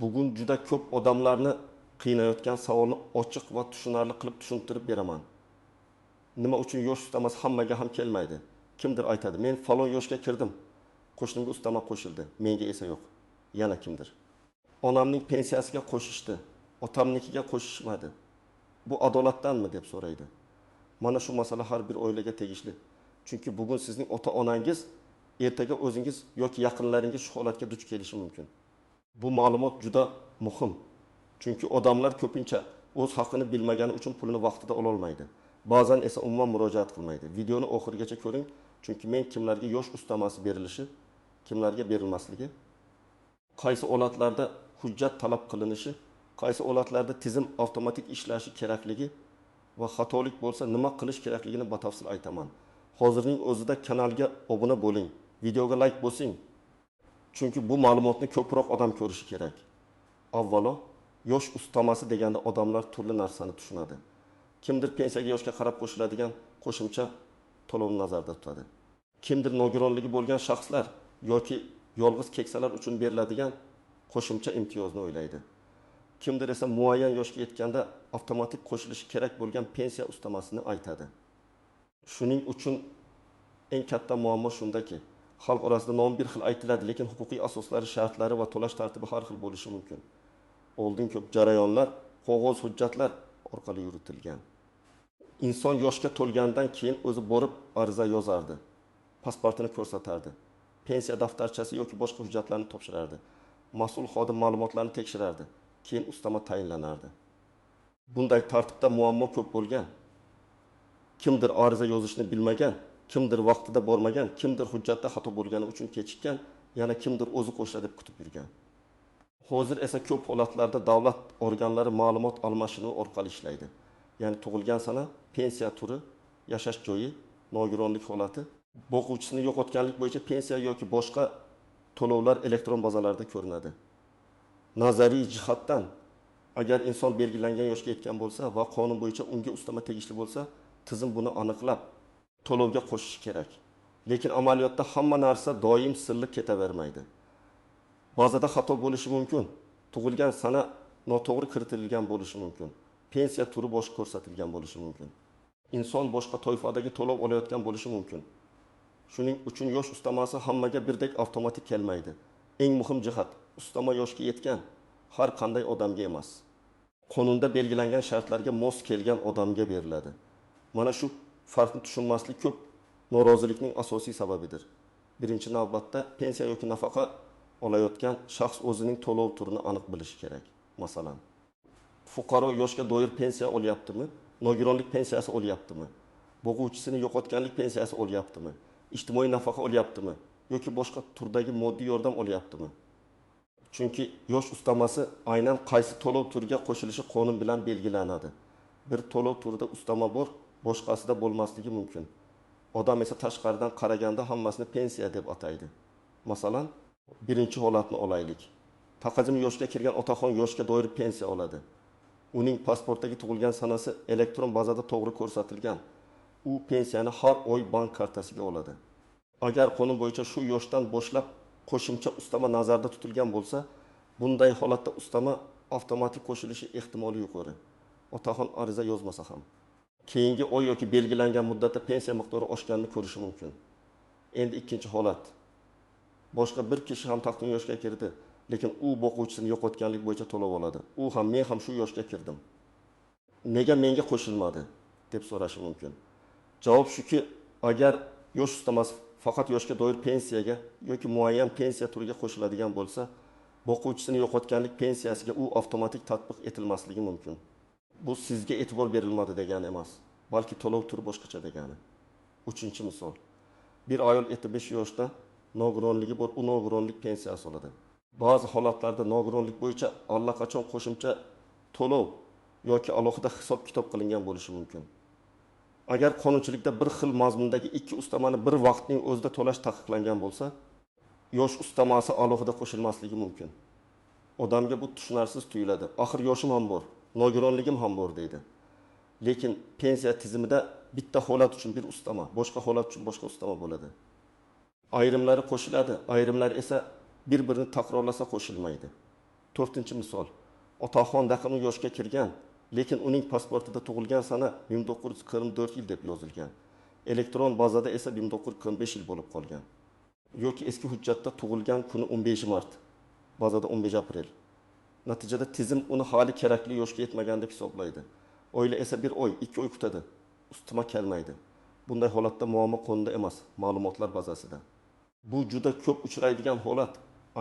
Bugun juda ko'p odamlarni qiynayotgan savolni ochiq va tushunarli qilib tushuntirib beraman. Nima uchun yosh ustamasi hammaga ham kelmaydi? Kimdir aytadi: "Men falon yoshga kirdim, qo'shnimga ustama qo'shildi, menga esa yo'q." Yana kimdir: "Onamning pensiyasiga qo'shishdi, otamnikiga qo'shishmadi. Bu adolatdanmi?" deb so'raydi. Mana shu masala har bir oilaga tegishli. Chunki bugun sizning ota-onangiz, ertaga o'zingiz yoki yaqinlaringiz shu holatga duch kelishi mumkin. Bu ma'lumot juda muhim. Chunki odamlar ko'pincha o'z haqini bilmagani uchun pulini vaqtida ola olmaydi. Ba'zan esa umuman murojaat qilmaydi. Videoni oxirigacha ko'ring, chunki men kimlarga yosh ustamasi berilishi, kimlarga berilmasligi, qaysi holatlarda hujjat talab qilinishi, qaysi holatlarda tizim avtomatik ishlashi kerakligi va xatolik bo'lsa nima qilish kerakligini batafsil aytaman. Hozirning o'zida kanalga obuna bo'ling, videoga like bosing. Chunki bu ma'lumotni ko'proq odam ko'rishi kerak. Avvalo, yosh ustamasi deganda odamlar turli narsani tushunadi. Kimdir pensiyaga yoshga qarab qo'shiladigan qo'shimcha to'lovni nazarda tutadi. Kimdir nogironligi bo'lgan shaxslar yoki yolg'iz keksalar uchun beriladigan qo'shimcha imtiyozni o'ylaydi. Kimdir esa muayyan yoshga yetganda avtomatik qo'shilishi kerak bo'lgan pensiya ustamasini aytadi. Shuning uchun eng katta muammo shundaki, xalq orasida nom bir xil aytiladi, lekin huquqiy asoslari, shartlari va to'lash tartibi har xil bo'lishi mumkin. Oldin ko'p jarayonlar qog'oz hujjatlar orqali yuritilgan. Inson yoshga to'lgandan keyin o'zi borib ariza yozardi, pasportini ko'rsatardi, pensiya daftarchasi yoki boshqa hujjatlarni topshirardi. Mas'ul xodim ma'lumotlarni tekshirardi, keyin ustama tayinlanardi. Bunday tartibda muammo ko'p bo'lgan. Kimdir ariza yozishni bilmagan, kimdir vaqtida bormagan, kimdir hujjatda xato bo'lgani uchun kechikkan, yana kimdir o'zi qo'shiladi deb kutib yurgan. Hozir esa ko'p holatlarda davlat organlari ma'lumot almashinuvi orqali ishlaydi. Ya'ni tug'ilgan sana, pensiya turi, yashash joyi, nogironlik holati, boquvchisini yo'qotganlik bo'yicha pensiya yoki boshqa to'lovlar elektron bazalarda ko'rinadi. Nazariy jihatdan agar inson belgilangan yoshga yetgan bo'lsa va qonun bo'yicha unga ustama tegishli bo'lsa, tizim buni aniqlab to'lovga qo'shishi kerak. Lekin amaliyotda hamma narsa doim sirli ketavermaydi. Ba'zida xato bo'lishi mumkin. Tug'ilgan sana noto'g'ri kiritilgan bo'lishi mumkin. Pensiya turi boshqa ko'rsatilgan bo'lishi mumkin. Inson boshqa toifadagi to'lov olayotgan bo'lishi mumkin. Shuning uchun yosh ustamasi hammaga birdek avtomatik kelmaydi. Eng muhim jihat, ustama yoshga yetgan har qanday odamga emas. Qonunda belgilangan shartlarga mos kelgan odamga beriladi. Mana shu farqni tushunmaslik ko'p norozilikning asosiy sababidir. Birinchi navbatda pensiya yoki nafaqa olayotgan shaxs o'zining to'lov turini aniq bilishi kerak. Masalan, fuqaro yoshga doir pensiya olyaptimi, nogironlik pensiyasi olyaptimi, boquvchisini yo'qotganlik pensiyasi olyaptimi, ijtimoiy nafaqa olyaptimi yoki boshqa turdagi moddiy yordam olyaptimi? Chunki yosh ustamasi aynan qaysi to'lov turiga qo'shilishi qonun bilan belgilanadi. Bir to'lov turida ustama bor, boshqasida bo'lmasligi mumkin. Odam esa tashqaridan qaraganda hammasini pensiya deb ataydi. Masalan, birinchi holatni olaylik. Taqazim yoshga kirgan otaxon yoshga doir pensiya oladi. Uning pasportdagi tug'ilgan sanasi elektron bazada to'g'ri ko'rsatilgan. U pensiyani har oy bank kartasiga oladi. Agar qonun bo'yicha shu yoshdan boshlab qo'shimcha ustama nazarda tutilgan bo'lsa, bunday holatda ustama avtomatik qo'shilishi ehtimoli yuqori. Otaxon ariza yozmasa ham. Keyingi oy yoki belgilangan muddatda pensiya miqdori oshganini ko'rishi mumkin. Endi ikkinchi holat. Boshqa bir kishi ham taqdim yoshga kirdi, lekin u boquvchisini yo'qotganlik bo'yicha to'lov oladi. U ham, men ham shu yoshga kirdim. Nega menga qo'shilmadi deb so'rashi mumkin. Javob shuki, agar yosh ustamasi faqat yoshga doir pensiyaga yoki muayyan pensiya turiga qo'shiladigan bo'lsa, boquvchisini yo'qotganlik pensiyasiga u avtomatik tatbiq etilmasligi mumkin. Bu sizga e'tibor berilmadi degani emas, balki to'lov turi boshqacha degani. Uchinchi misol. Bir ayol 55 yoshda nogironligi bor, u nogironlik pensiyasi oladi. Ba'zi holatlarda nogironlik bo'yicha allaqachon qo'shimcha to'lov yoki alohida hisob-kitob qilingan bo'lishi mumkin. Agar qonunchilikda bir xil mazmundagi ikki ustamani bir vaqtning o'zida to'lash taqiqlangan bo'lsa, yosh ustamasi alohida qo'shilmasligi mumkin. Odamga bu tushunarsiz tuyuladi. Axir yoshim ham bor, nogironligim ham bor deydi. Lekin pensiya tizimida bitta holat uchun bir ustama, boshqa holat uchun boshqa ustama bo'ladi. Ayrimlari qo'shiladi, ayrimlari esa bir-birini takrorlasa qo'shilmaydi. To'rtinchi misol. Otaxon raqamli yoshga kirgan, lekin uning pasportida tug'ilgan sana 1944 yil deb yozilgan. Elektron bazada esa 1945 yil bo'lib qolgan. Yoki eski hujjatda tug'ilgan kuni 15 mart, bazada 15 aprel. Natijada tizim uni hali kerakli yoshga yetmagan deb hisoblaydi. Oila esa 1 oy, 2 oy kutadi. Ustima kelmaydi. Bunday holatda muammo qonunda emas, ma'lumotlar bazasida. Bu juda ko'p uchraydigan holat.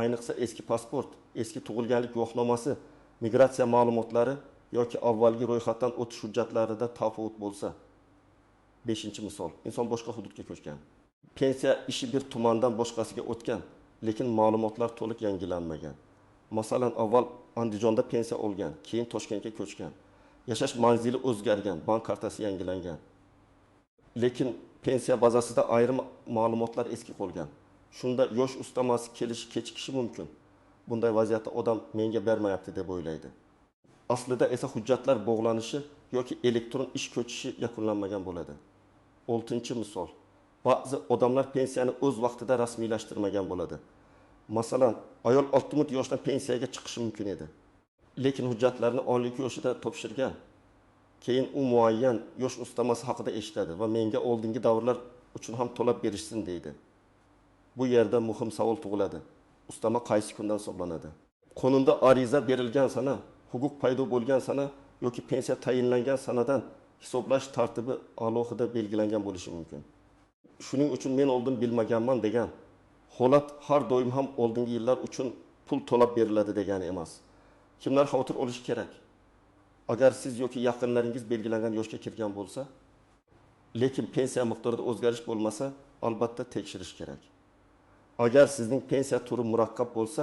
Ayniqsa eski pasport, eski tug'ilganlik guvohnomasi, migratsiya ma'lumotlari yoki avvalgi ro'yxatdan o'tish hujjatlarida tafovut bo'lsa. 5-misol. Inson boshqa hududga ko'chgan. Pensiya ishi bir tumandan boshqasiga o'tgan, lekin ma'lumotlar to'liq yangilanmagan. Masalan, avval Andijonda pensiya olgan, keyin Toshkentga ko'chgan. Yashash manzili o'zgargan, bank kartasi yangilangan. Lekin pensiya bazasida ayrim ma'lumotlar eski qolgan. Shunda yosh ustamasi kelishi kechikishi mumkin. Bunday vaziyatda odam menga bermayapti deb o'ylaydi. Aslida esa hujjatlar bog'lanishi yoki elektron ish ko'chishi yakunlanmagan bo'ladi. 6-misol. Ba'zi odamlar pensiyani o'z vaqtida rasmiylashtirmagan bo'ladi. Masalan, ayol 60 yoshdan pensiyaga chiqishi mumkin edi. Lekin hujjatlarni 52 yoshida topshirgan. Keyin u muayyan yosh ustamasi haqida eshitadi va menga oldingi davrlar uchun ham to'lab berishsin deydi. Bu yerda muhim savol tug'iladi. Ustama qaysi kundan hisoblanadi? Qonunda ariza berilgan sana, huquq paydo bo'lgan sana yoki pensiya tayinlangan sanadan hisoblash tartibi alohida belgilangan bo'lishi mumkin. Shuning uchun men oldin bilmaganman degan holat har doim ham oldingi yillar uchun pul to'lab beriladi degani emas. Kimlar xavotir olishi kerak? Agar siz yoki yaqinlaringiz belgilangan yoshga kirgan bo'lsa, lekin pensiya miqdorida o'zgarish bo'lmasa, albatta tekshirish kerak. Agar sizning pensiya turi murakkab bo'lsa,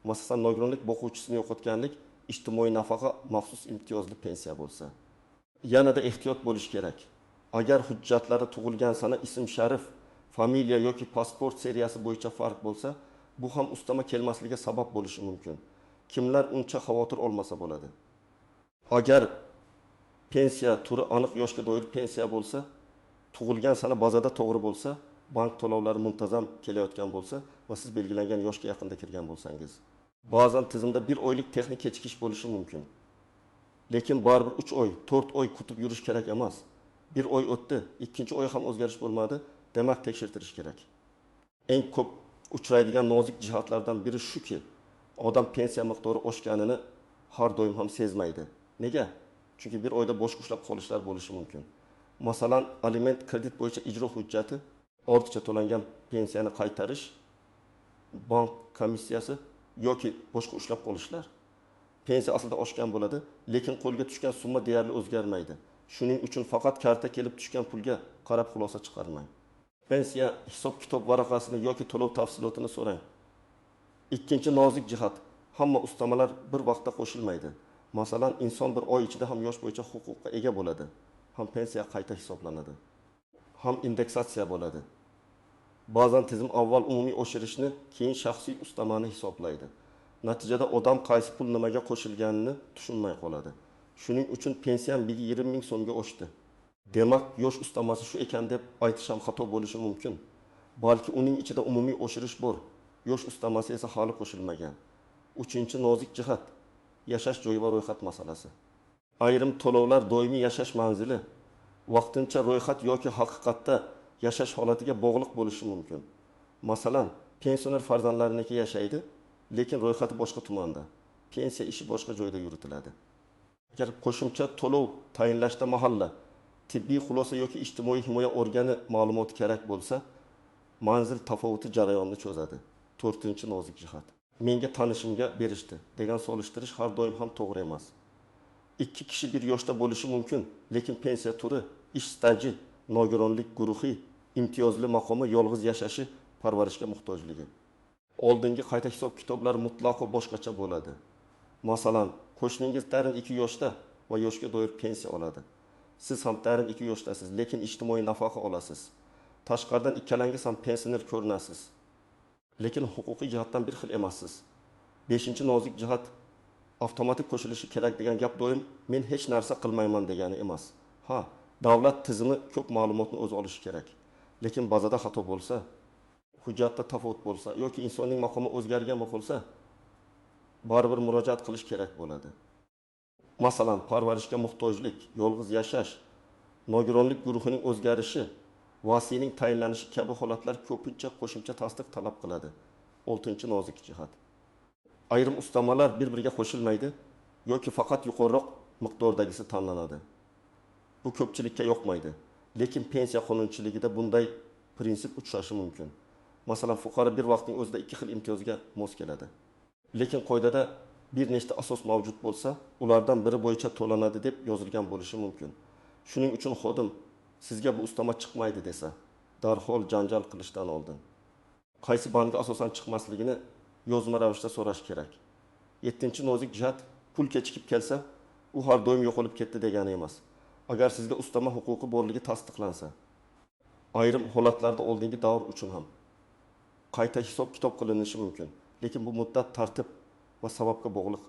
masalan, nogironlik boquvchisini yo'qotganlik, ijtimoiy nafaqa, maxsus imtiyozli pensiya bo'lsa, yanada ehtiyot bo'lish kerak. Agar hujjatlarda tug'ilgan sana, ism sharif, familiya yoki pasport seriyasi bo'yicha farq bo'lsa, bu ham ustama kelmasligiga sabab bo'lishi mumkin. Kimlar uncha xavotir olmasa bo'ladi. Agar pensiya turi aniq yoshga doir pensiya bo'lsa, tug'ilgan sana bazada to'g'ri bo'lsa, bank to'lovlari muntazam kelayotgan bo'lsa va siz belgilangan yoshga yaqinda kirgan bo'lsangiz, ba'zan tizimda 1 oylik texnik kechikish bo'lishi mumkin. Lekin baribir 3 oy, 4 oy kutib yurish kerak emas. 1 oy o'tdi, 2-oy ham o'zgarish bo'lmadi, demak tekshirtirish kerak. Eng ko'p uchraydigan nozik jihatlardan biri shuki, odam pensiya miqdori oshganini har doim ham sezmaydi. Nega? Chunki 1 oyda boshqa ushlab qolishlar bo'lishi mumkin. Masalan, aliment kredit bo'yicha ijro hujjati, ortiqcha to'langan pensiyani qaytarish, bank komissiyasi yoki boshqa ushlab qolishlar. Pensiya aslida oshgan bo'ladi, lekin qo'lga tushgan summa deyarli o'zgarmaydi. Shuning uchun faqat karta kelib tushgan pulga qarab xulosa chiqarmang. Pensiya hisob-kitob varaqasini yoki to'lov tafsilotini so'rang. Ikkinchi nozik jihat, hamma ustamalar bir vaqtda qo'shilmaydi. Masalan, inson bir oy ichida ham yosh bo'yicha huquqqa ega bo'ladi, ham pensiya qayta hisoblanadi, ham indeksatsiya bo'ladi. Ba'zan tizim avval umumiy oshirishni, keyin shaxsiy ustamani hisoblaydi. Natijada odam qaysi pul nimaga qo'shilganini tushunmay qoladi. Shuning uchun pensiyam 20 ming so'mga oshdi, demak yosh ustamasi shu ekan deb aytish ham xato bo'lishi mumkin. Balki uning ichida umumiy oshirish bor, yosh ustamasi esa hali qo'shilmagan. Uchinchi nozik jihat, yashash joyi va ro'yxat masalasi. Ayrim to'lovlar doimiy yashash manzili, vaqtincha ro'yxat yoki haqiqatda yashash holatiga bog'liq bo'lishi mumkin. Masalan, pensioner farzandlariniki yashaydi, lekin ro'yxati boshqa tumanda. Pensiya ishi boshqa joyda yuritiladi. Agar qo'shimcha to'lov tayinlashda mahalla, tibbiy xulosa yoki ijtimoiy himoya organi ma'lumoti kerak bo'lsa, manzil tafovuti jarayonni cho'zadi. To'rtinchi nozik jihat. Menga tanishimga berishdi degan solishtirish har doim ham to'g'ri emas. 2 kishi bir yoshda bo'lishi mumkin, lekin pensiya turi, ish staji, nogironlik guruhi, imtiyozli maqomi, yolg'iz yashashi, parvarishga muhtojligi. Oldingi qayta hisob-kitoblar mutlaqo boshqacha bo'ladi. Masalan, qo'shningiz tarin 2 yoshda va yoshga doir pensiya oladi. Siz ham tarin 2 yoshdasiz, lekin ijtimoiy nafaqa olasiz. Tashqaridan ikkalangiz ham pensioner ko'rinasiz. Lekin huquqiy jihatdan bir xil emassiz. 5-nozik jihat, avtomatik qo'shilishi kerak degan gap doim men hech narsa qilmayman degani emas. Ha, davlat tizimi ko'p ma'lumotni o'zi olishi kerak. Lekin ba'zida xato bo'lsa, hujjatda tafovut bo'lsa yoki insonning maqomi o'zgargan bo'lsa, baribir murojaat qilish kerak bo'ladi. Masalan, parvarishga muhtojlik, yolg'iz yashash, nogironlik guruhining o'zgarishi, vasiyning tayinlanishi kabi holatlar ko'pincha qo'shimcha tasdiq talab qiladi. Oltinchi nozik jihat. Ayrim ustamalar bir-biriga qo'shilmaydi yoki faqat yuqoriroq miqdordagisi tanlanadi. Bu ko'pchilikka yoqmaydi, lekin pensiya qonunchiligida bunday prinsip uchrashi mumkin. Masalan, fuqaro bir vaqtning o'zida ikki xil imtiyozga mos keladi. Lekin qoidada bir nechta asos mavjud bo'lsa, ulardan biri bo'yicha to'lanadi deb yozilgan bo'lishi mumkin. Shuning uchun xodim sizga bu ustama chiqmaydi desa, darhol janjal qilishdan oldin qaysi bandga asosan chiqmasligini yozma ravishda so'rash kerak. Yettinchi nozik jihat, pul kechikib kelsa, u har doim yo'qolib ketdi degani emas. Agar sizga ustama huquqi borligi tasdiqlansa, ayrim holatlarda oldingi davr uchun ham qayta hisob-kitob qilinishi mumkin. Lekin bu muddat tartib va sababga bog'liq.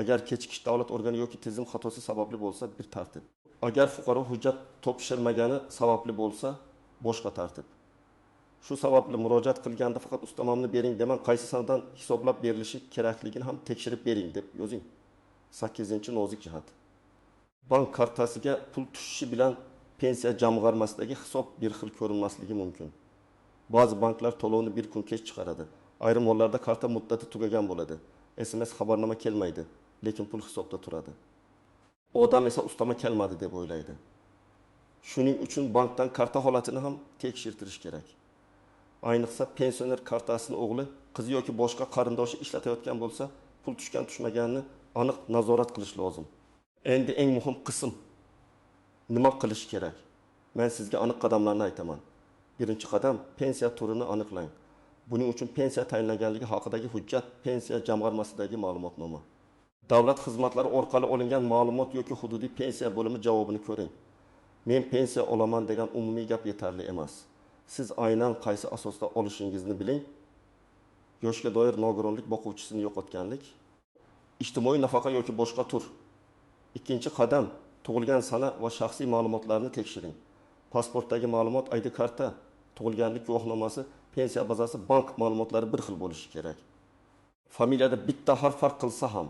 Agar kechikish davlat organi yoki tizim xatosi sababli bo'lsa, bir tartib. Agar fuqaro hujjat topshirmagani sababli bo'lsa, boshqa tartib. Shu sababli murojaat qilganda faqat ustamamni bering demang, qaysi sanadan hisoblab berilishi kerakligini ham tekshirib bering deb yozing. 8. Nozik jihat. Bank kartasiga pul tushishi bilan pensiya jamg'armasidagi hisob bir xil ko'rinmasligi mumkin. Ba'zi banklar to'lovni bir kun kech chiqaradi. Ayrim hollarda karta muddati tugagan bo'ladi. SMS xabarnoma kelmaydi, lekin pul hisobda turadi. Odam esa ustama kelmadi deb o'ylaydi. Shuning uchun bankdan karta holatini ham tekshirtirish kerak. Ayniqsa pensioner kartasini o'g'li, qizi yoki boshqa qarindoshi ishlatayotgan bo'lsa, pul tushgan tushmaganini aniq nazorat qilish lozim. Endi eng muhim qism, nima qilish kerak? Men sizga aniq qadamlarni aytaman. Birinchi qadam, pensiya turini aniqlang. Buning uchun pensiya tayinlanganligi haqidagi hujjat, pensiya jamg'armasidagi ma'lumotnoma. Davlat xizmatlari orqali olingan ma'lumot yoki hududiy pensiya bo'limi javobini ko'ring. Men pensiya olaman degan umumiy gap yetarli emas. Siz aynan qaysi asosda olishingizni biling. Yoshga doir nogironlik boquvchisini yo'qotganlik, ijtimoiy nafaqa yoki boshqa tur. Ikkinchi qadam, tug'ilgan sana va shaxsiy ma'lumotlarni tekshiring. Pasportdagi ma'lumot, ID karta, tug'ilganlik guvohnomasi, pensiya bazasi, bank ma'lumotlari bir xil bo'lishi kerak. Familiyada bitta harf farq qilsa ham,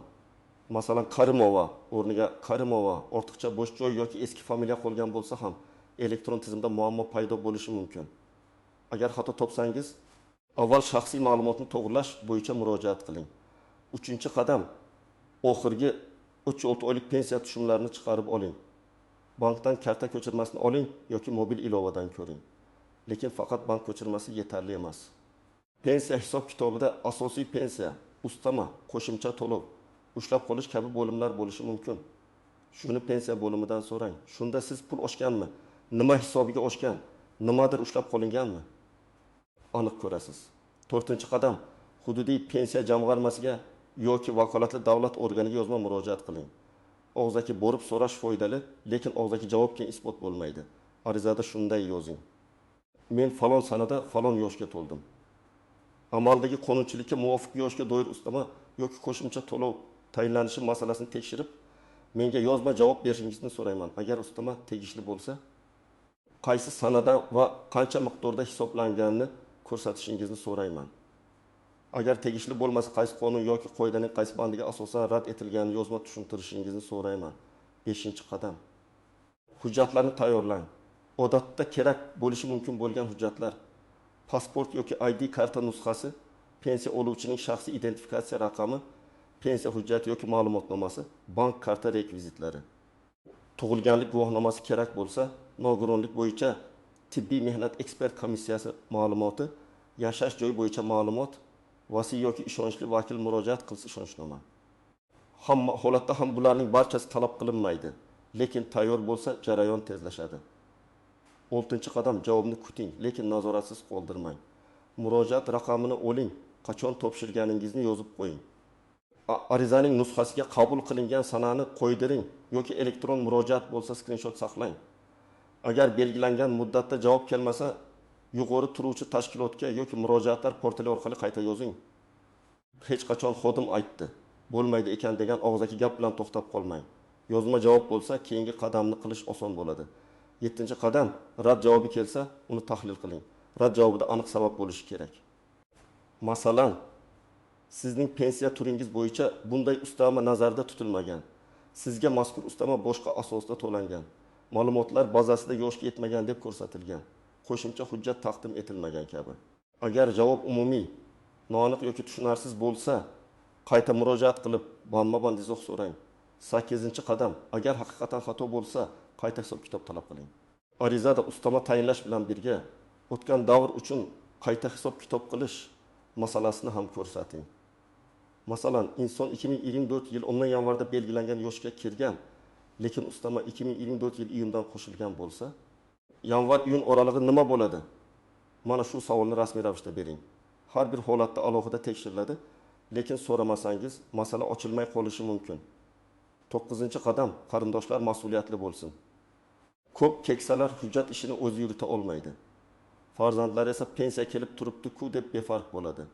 masalan, Karimova o'rniga Karimova, ortiqcha bo'sh joy yoki eski familiya qolgan bo'lsa ham, elektron tizimda muammo paydo bo'lishi mumkin. Agar xato topsangiz, avval shaxsiy ma'lumotni to'g'rilash bo'yicha murojaat qiling. Uchinchi qadam, oxirgi 3-6 oylik pensiya tushumlarini chiqarib oling. Bankdan karta ko'chirmasini oling yoki mobil ilovadan ko'ring. Lekin faqat bank ko'chirmasi yetarli emas. Pensiya hisob-kitobida asosiy pensiya, ustama, qo'shimcha to'lov, ushlab qolish kabi bo'limlar bo'lishi mumkin. Shuni pensiya bo'limidan so'rang. Shunda siz pul oshganmi, nima hisobiga oshgan, nimadir ushlab qolinganmi? Aniq ko'rasiz. To'rtinchi qadam, hududiy pensiya jamg'armasiga yoki vakolatli davlat organiga yozma murojaat qiling. Og'zaki borib so'rash foydali, lekin og'zaki javob keyin isbot bo'lmaydi. Arizada shunday yozing: Men falon sanada falon yoshga to'ldim. Amaldagi qonunchilikka muvofiq yoshga doir ustama yoki qo'shimcha to'lov tayinlanishi masalasini tekshirib, menga yozma javob berishingizni so'rayman. Agar ustama tegishli bo'lsa, qaysi sanada va qancha miqdorda hisoblanganini ko'rsatishingizni so'rayman. Agar tegishli bo'lmasa, qaysi qonun yoki qoidaning qaysi bandiga asosan rad etilganini yozma tushuntirishingizni so'rayman. 5-qadam. Hujjatlarni tayyorlang. Odatda kerak bo'lishi mumkin bo'lgan hujjatlar: pasport yoki ID karta nusxasi, pensiya oluvchining shaxsiy identifikatsiya raqami, pensiya hujjati yoki ma'lumotnomasi, bank karta rekvizitlari. Tug'ilganlik guvohnomasi kerak bo'lsa, nogironlik bo'yicha tibbiy mehnat ekspert komissiyasi ma'lumoti, yashash joyi bo'yicha ma'lumot, vasiy yoki ishonchli vakil murojaat qilsa ishonchnoma. Hamma holatda ham bularning barchasi talab qilinmaydi, lekin tayyor bo'lsa jarayon tezlashadi. 6-qadam, javobni kuting, lekin nazoratsiz qoldirmang. Murojaat raqamini oling, qachon topshirganingizni yozib qo'ying. Arizaning nusxasiga qabul qilingan sanani qo'ydiring yoki elektron murojaat bo'lsa skrinshot saqlang. Agar belgilangan muddatda javob kelmasa, yuqori turuvchi tashkilotga yoki murojaatlar portali orqali qayta yozing. Hech qachon xodim aytdi, bo'lmaydi ekan degan og'zaki gap bilan to'xtab qolmang. Yozma javob bo'lsa, keyingi qadamni qilish oson bo'ladi. 7-qadam, rad javobi kelsa, uni tahlil qiling. Rad javobida aniq sabab bo'lishi kerak. Masalan, Sizning pensiya turingiz bo'yicha bunday ustama nazarda tutilmagan. Sizga mazkur ustama boshqa asosda to'langan. Ma'lumotlar bazasida yoshga yetmagan deb ko'rsatilgan. Qo'shimcha hujjat taqdim etilmagan kabi. Agar javob umumiy, noaniq yoki tushunarsiz bo'lsa, qayta murojaat qilib, bandma-band izoh so'rang. Sakkizinchi qadam: agar haqiqatan xato bo'lsa, qayta hisob-kitob talab qiling. Arizada ustama tayinlash bilan birga o'tgan davr uchun qayta hisob-kitob qilish masalasini ham ko'rsating. Masalan, inson 2024 yil 10 yanvarda belgilangan yoshga kirgan, lekin ustama 2024 yil iyundan qo'shilgan bo'lsa, yanvar-iyun oralig'i nima bo'ladi? Mana shu savolni rasmiy ravishda bering. Har bir holatda alohida tekshiriladi, lekin so'ramasangiz masala ochilmay qolishi mumkin. 9-qadam: qarindoshlar mas'uliyatli bo'lsin. Ko'p keksalar hujjat ishini o'zi yurita olmaydi. Farzandlari esa pensiya kelib turibdi-ku deb befarq bo'ladi.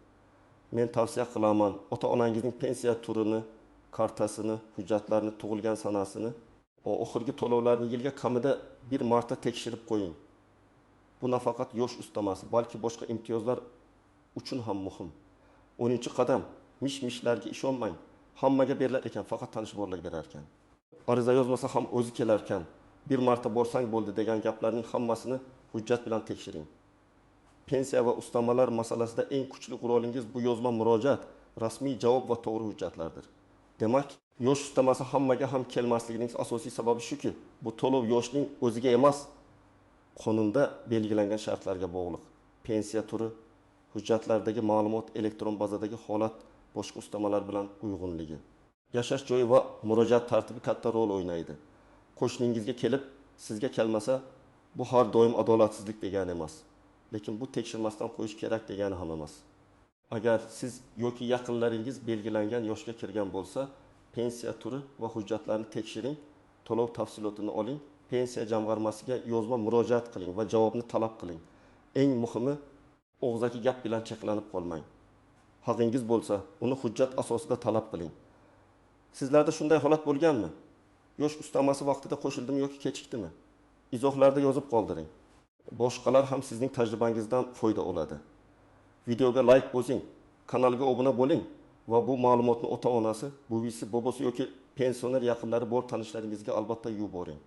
Men tavsiya qilaman, ota-onangizning pensiya turini, kartasini, hujjatlarini, tug'ilgan sanasini, oxirgi to'lovlarni yilga kamida bir marta tekshirib qo'ying. Bu nafaqat yosh ustamasi, balki boshqa imtiyozlar uchun ham muhim. 10-qadam: mish-mishlarga ishonmang. Hammaga berilar ekan, faqat tanish borlar berar ekan. Ariza yozmasa ham o'zi kelar ekan. Bir marta borsang bo'ldi degan gaplarning hammasini hujjat bilan tekshiring. Pensiya va ustamalar masalasida eng kuchli qurolingiz bu yozma murojaat, rasmiy javob va to'g'ri hujjatlardir. Demak, yosh ustamasi hammaga ham kelmasligining asosiy sababi shuki, bu to'lov yoshning o'ziga emas, qonunda belgilangan shartlarga bog'liq. Pensiya turi, hujjatlardagi ma'lumot, elektron bazadagi holat, boshqa ustamalar bilan uyg'unligi. Yashash joyi va murojaat tartibi katta rol o'ynaydi. Qo'shningizga kelib, sizga kelmasa, bu har doim adolatsizlik degani emas. Lekin bu tekshirmasdan qo'yish kerak degani ham emas. Agar siz yoki yaqinlaringiz belgilangan yoshga kirgan bo'lsa, pensiya turi va hujjatlarni tekshiring, to'lov tafsilotini oling, pensiya jamg'armasiga yozma murojaat qiling va javobni talab qiling. Eng muhimi, og'zaki gap bilan cheklanib qolmang. Haqingiz bo'lsa, uni hujjat asosida talab qiling. Sizlarda shunday holat bo'lganmi? Yosh ustamasi vaqtida qo'shildimi yoki kechikdimi? Izohlarda yozib qoldiring. Boshqalar ham sizning tajribangizdan foyda oladi. Videoga like bosing, kanalga obuna bo'ling va bu ma'lumotni ota-onasi, buvisi, bobosi yoki pensioner yaqinlari bor tanishlaringizga albatta yuboring.